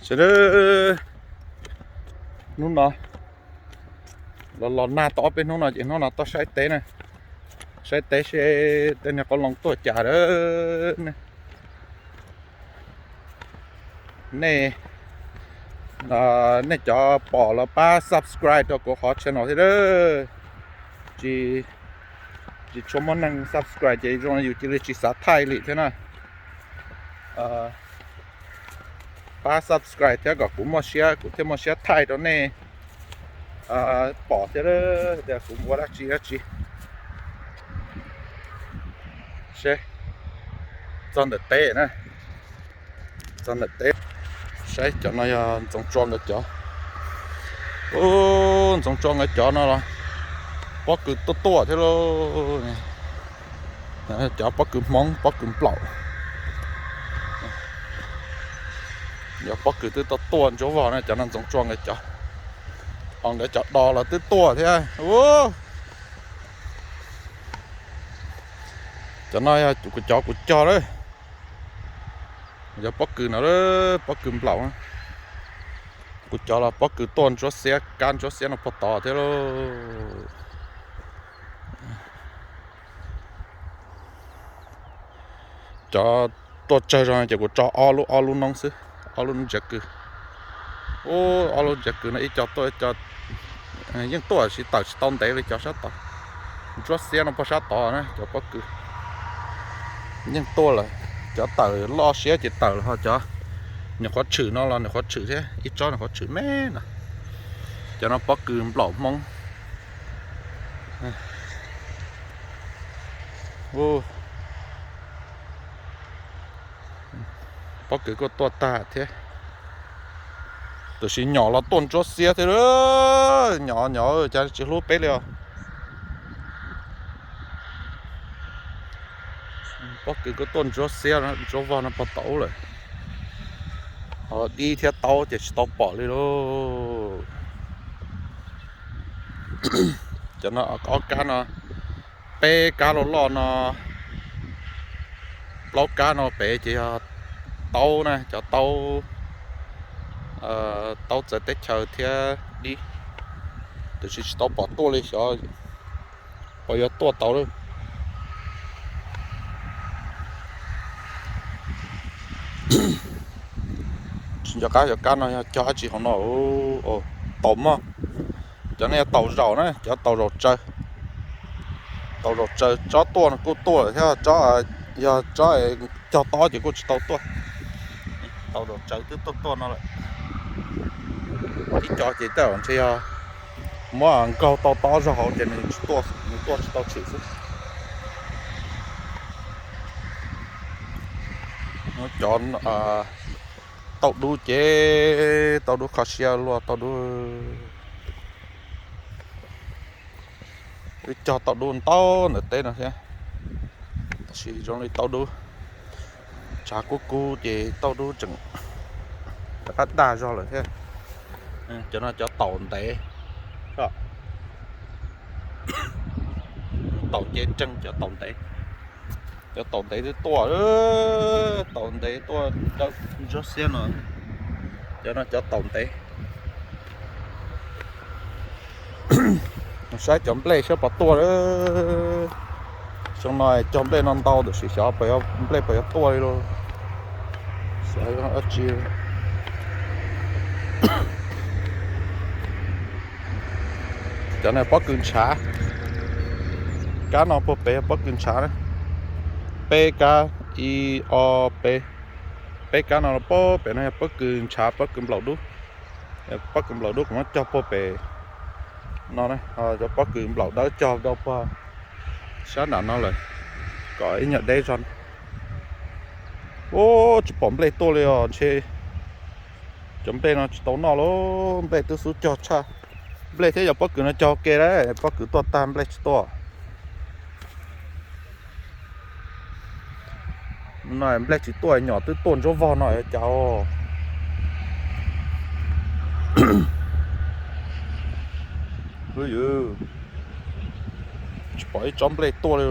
Sawv daws, hnub no los los nag tau ob peb hnub no ces hnub no tuaj saib teb na, saib teb seb tej niag qoob loo tuaj cas lawm ne. Nej, nej cov pom los pab subscribe rau kuv qhov channel thiab. Tsis, tsis tshua muaj neeg subscribe ces zoo yus cia li tsis xav thaij li thiab na. Pab subscribe thiab kom kuv muaj siab, kuv thiaj muaj siab thaij rau nej pom thiab tias kuv ua dab tsi dab tsi. Seb, txog ntawm teb na, txog ntawm teb. Saib cov no yog Ntxoov Tsua nkawd cov. Ub, Ntxoov Tsua nkawd cov no los pob kws tuaj tuaj thiab lauj. Cov pob kws Hmoob, pob kws nplaum. Yog pob kws twb tuaj tuaj ntsuab vog na, cov no Ntxoov Tsua nkawd cov. Ho nkawd cov do los twb tuaj thiab. Ub, cov no yog kuv cov kuv cog lawm. Yog pob kws no, pob kws nplaum. Kuv cov los pob kws tuaj ntsuab xiab, kab ntsuab xiab no puag tod thiab lauj. Cov tuaj tsawg zog ces kuv tso ob lub, ob lub noob xwb, ob lub ntsiav kws. Ub, ob lub ntsiav kws no ib co tuaj ib co yeej tuaj, tsis tawm tsis tau ntev li cov sab tod. Ntsuab xiab no puag sab tod na, cov pob kws yeej tuaj lawm. Cov tawm loj siab ces tawm lawm, ho cov nws qhuav tshwm no los nws qhuav tshwm thiab, ib tsob nws qhuav tshwm me no. Cov no pob kws nplaum Hmoob. Pob kws kuj tuaj tag thiab. Tab sis nyom los tuaj ntsuab xiab thiab. Nyom nyom cas tsis hlub peb li os. Pob kws kuj tuaj ntsuab xiab, ntsuab vog no puag tod lawm. Ho dib thiab taub ces tsis tau pom li lauj. Cov no ob kab no, peb kab loj loj no, plaub kab no pem ces yog taub na, cov taub, taub txawv teb chaws thiab dib. Tab sis tsis tau pom tuaj li, xyov puas yuav tuaj tau lawm. Tsis nco qab cov kab no yog cog dab tsi hauv no. Taum mog. Cov no yog taum zaum na, cov taum zaum tsaws. Taum zaum tsaws tsob tuaj no kuj tuaj lawm thiab, yog tsob cog tob ces kuj tsis tau tuaj. Taum zaum tsaws twb tuaj tuaj no lawm. Ib co ces tej zaum ntshe yog muab nkaug tau tob zog hauv ces nws tsis tuaj, nws tuaj tsis tau tshwm xwb. Cov tauj dub ces tauj dub kho siab luaj, tauj dub. Wb cog tauj dub ntau ntawm teb no thiab, tab sis zoo li tauj dub tshav kub kub ces tauj dub tseem rov qab dag zog lawm thiab. Cov no cov taum ntev, taum nce nreeg cov taum ntev. Cov taum ntev twb tuaj, taum ntev tuaj dawb ntsuab xiab no. Cov no cov taum ntev. Saib cov nplej saib puas tuaj. Xyoo no cog nplej no ntau tab sis xyov nplej puas yuav tuaj li lauj. Xyov dab tsi. Cov no pob kws ntshav. Kab no puag pem yog pob kws ntshav na. Peb kab, ib ob peb, peb kab no puag pem no yog pob kws ntshav, pob kws nplaum dub. Pob kws nplaum dub kuv muab cog puag pem no na, cov pob kws nplaum dawb cog rau puag sab nram no lawm, kom ib nyuag deb zog. Ub, tsis pom nplej tuaj li os, ntshe cov nplej no tsis tau noj lauj, nplej twb xub cog tshaj. Nplej thiab cov pob kws no cog ua ke lawm, pob kws tuaj tag nplej tsis tuaj. No nplej tsis tuaj, nyom twb tuaj ntsuab vog no cas. Tsis pom ib tsob nplej tuaj li.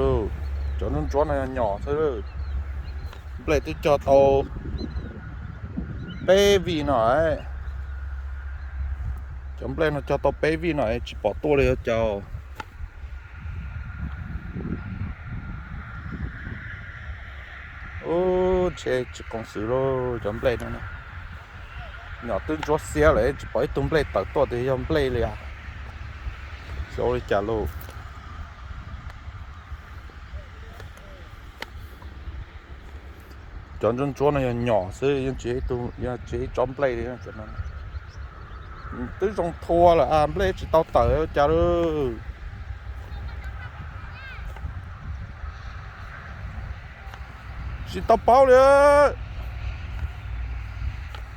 Cov ntsuab ntsuab no nyom xwb. Nplej twb cog tau peb vij no. Cov nplej no cog tau peb vij no tsis pom tuaj li yuav cas. Ub, ntshe tsis qoos xwm lauj cov nplej no. Nyom twb ntsuab xiab lawm tsis pom ib tug nplej tawm tuaj tias yog nplej li as. Xyov ua li cas lauj. Cov ntsuab ntsuab no yog nyom xwb, yeej tsis ib tsob nplej li. Twb zoo thua lawm as, nplej tsis tau tawm ua cas lauj. Tsis tau paub li.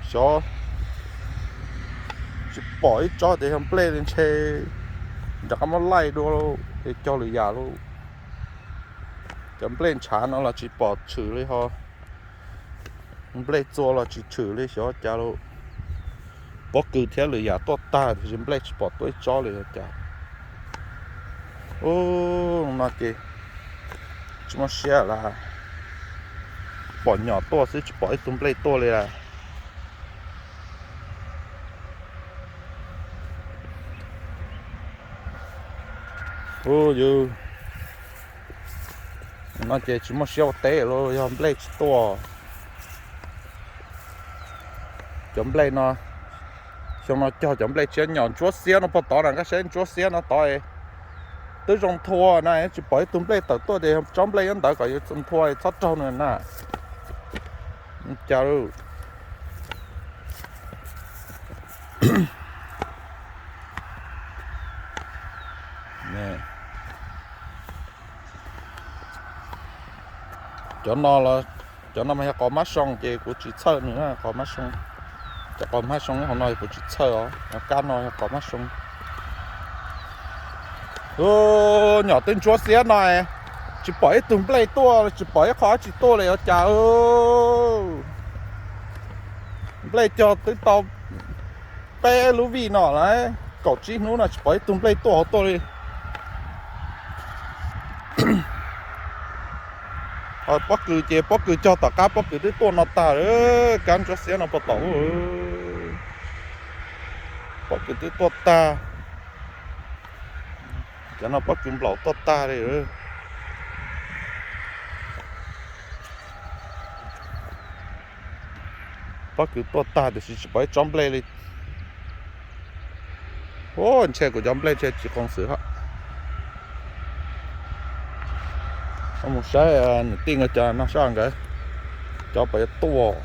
Xyov, tsis pom ib tsob tias yog nplej li, ntshe rov qab muab laij dua es cog lwm yam lauj. Cov nplej ntshav no los tsis pom tshwm li ho. Nplej txua los tsis tshwm li, xyov cas lauj. Pob kws thiab lwm yam tuaj tag tiam sis nplej tsis pom tuaj ib tsob li yuav cas. Ub, no ces tsis muaj siab lawm. Pom nyom tuaj xwb tsis pom ib tug nplej tuaj li lawm. Ub, yus no ces tsis muaj siab ua teb los yog nplej tsis tuaj. Cov nplej no, xyoo no cog cov nplej tshiab nyom ntsuab xiab no puag tod na, koj saib ntsuab xiab no tod. Twb zoo thua na tsis pom ib tug nplej tawm tuaj tias yog tsob nplej nyob ntawd kom yus txhob thua txhob raug na. Cas cov no, cov no mas yog qos mab soo ces kuv tsis txhawj nws, qos mab soo. Cov qos mab soo hauv no kuv tsis txhawj os, kab no yog qos mab soo. Ub, nyom twb ntsuab xiab no, tsis pom ib tug nplej tuaj, tsis pom ib qho dab tsi tuaj li yuav cas. Nplej cog twb tau peb lub vij no lawm, kaum tsib hnub no tsis pom ib tug nplej tuaj hauv tuaj li. Pob kws ces pob kws cog tom qab pob kws twb tuaj no tag, kab ntsuab xiab no puag tom. Pob kws twb tuaj tag. Cov no pob kws nplaum tuaj tag li. Pob kws tuaj tag tiam sis tsis pom ib tsob nplej li. Ub, ntshe kuv cov nplej ntshe tsis qoos xwm hos. Mus saib niam tij nkawd cov no soj nkawd, cov puas yuav tuaj.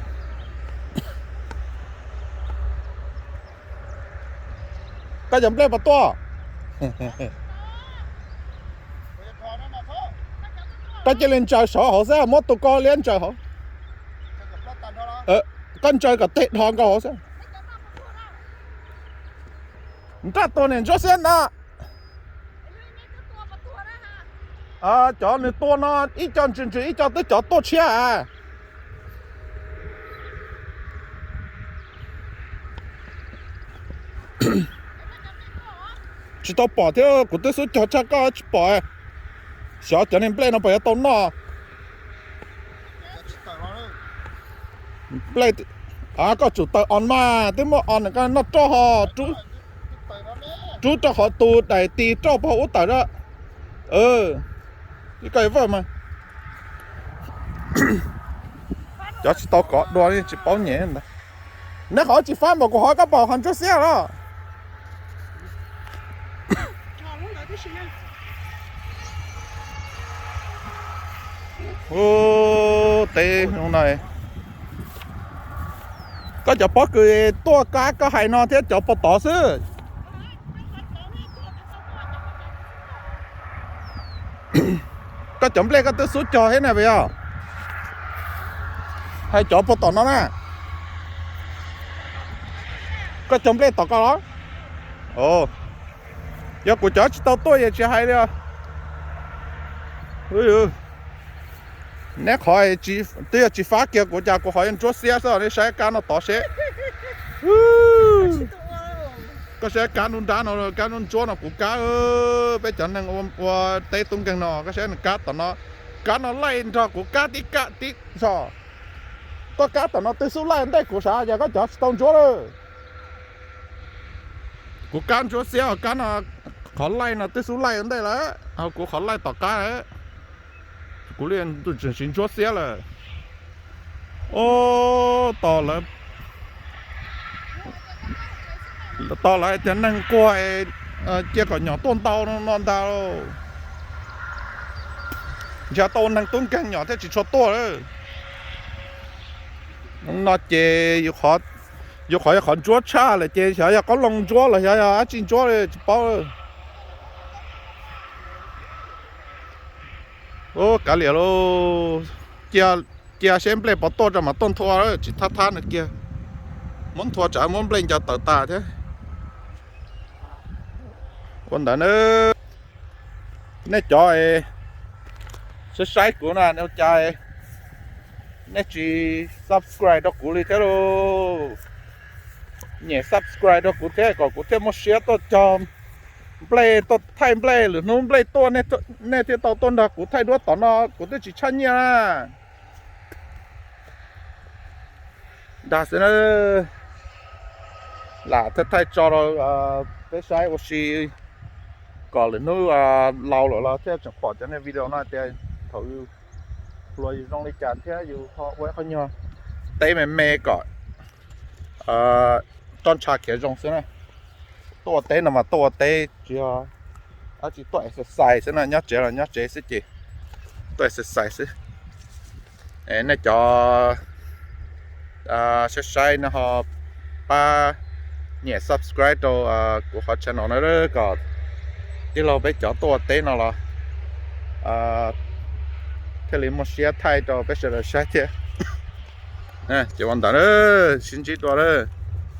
Koj cov nplej puas tuaj? Koj cia li ntsaws saud hauv xwb, muab tus ko liab ntsaws hauv. Koj ntsaws kom teg dhos nkaus hauv xwb. Nraj tuag niam ntsuab xiab ntag. Cov nws tua no ib co ntsws ntsws ib co twb cov tuaj tshiab as. Tsis tau pom thiab, kuv twb xub cog tshaj koj tsis pom. Xyov cov niag nplej no puas yuav tau noj. Nplej, koj tsum taws os mas, twb muaj os na, koj noj roj ho rub rau qhov tus daim tis roj puag ub tawm na. Koj yuav vaj mas. Cov tsis tau kov dua li tsis paub nyem ntag. Neb qhov tsis fab npaum kuv qhov, koj pom qhov ntsuab xiab los? Ub, teb no, koj cov pob kws tuaj kab koj hais no thiab cov puag tod xwb. Koj cov nplej koj twb xub cog thiab na puas yog? Hais cov puag tom no na. Koj cov nplej tom koj los? Yog kuv cov tsis tau tuaj ces tsis hais li os. Neb qhov twb yog tsis fab kiag kuv cas kuv qhov yuav ntsuab xiab xwb, nej saib kab no tod seb. Koj saib kab nruab nrab no, kab nruab ntsuab no kuv kab, peb cov neeg ua teb tub nkeeg no koj saib nws kab tom no, kab no laij nrog kuv kab tib kab tib zog. Koj kab tom no twb xub laij ua ntej, kuv xav yog koj cov tsis tau ntsuab lawm. Kuv kab ntsuab xiab os, kab no, qhov laij no twb xub laij ua ntej lawm, kuv qhov laij tom qab. Kuv li tseem siv ntsuab xiab lawm. Ub, tos lawv, tos lawv hais tias neeg quag, cia kom nyom tuaj ntau no ntag. Ntshe tau neeg tub nkeeg nyom thiaj tsis tshua tuaj lawm. No ces yus qhov yog qhov ntsuab tshaj lawm ces xyov yog qoob loo ntsuab los xyov yog dab tsi ntsuab tsis paub. Ub, kav liam lauj, cia seb nplej puas tuaj tso mas tuaj nthua, tsis thab thab no kiag. Muab nthua tsam muab nplej ncaws tawm tas thiab. Ua ntawd na, nej cov saib saib kuv no ua cas nej tsis subscribe rau kuv li thiab lauj? Nyem subscribe rau kuv thiab kom kuv thiaj muaj siab tuaj cog nplej, tuaj thaij nplej, lwm hnub nplej tuaj nej thiaj tau tuaj nrog kuv thaij duab tom no, kuv twb tsis tshaj nyiaj na. Dag xwb na, lam thaij thaij tso rau peb saib ua si, kom lwm hnub laus lawm los thiaj tseem pom cov niag video no tias thaum yus hluas yus zoo li cas thiab yus ho ua ib qho nyuag teb me me kom roj ntsha khiav zoo xwb na. Tuaj ua teb no mas tuaj ua teb tsis yog dab tsi, tuaj exercise xwb na, nyob tsev los nyob tsev xwb ces tuaj exercise xwb. Nej cov saib saib no ho pab nyem subscribe rau kuv qhov channel no kom tij laug peb cov tuaj ua teb no los thiaj li muaj siab thaij rau peb sawv daws saib thiab. Ces ua ntawd, sib ntsib dua lawm.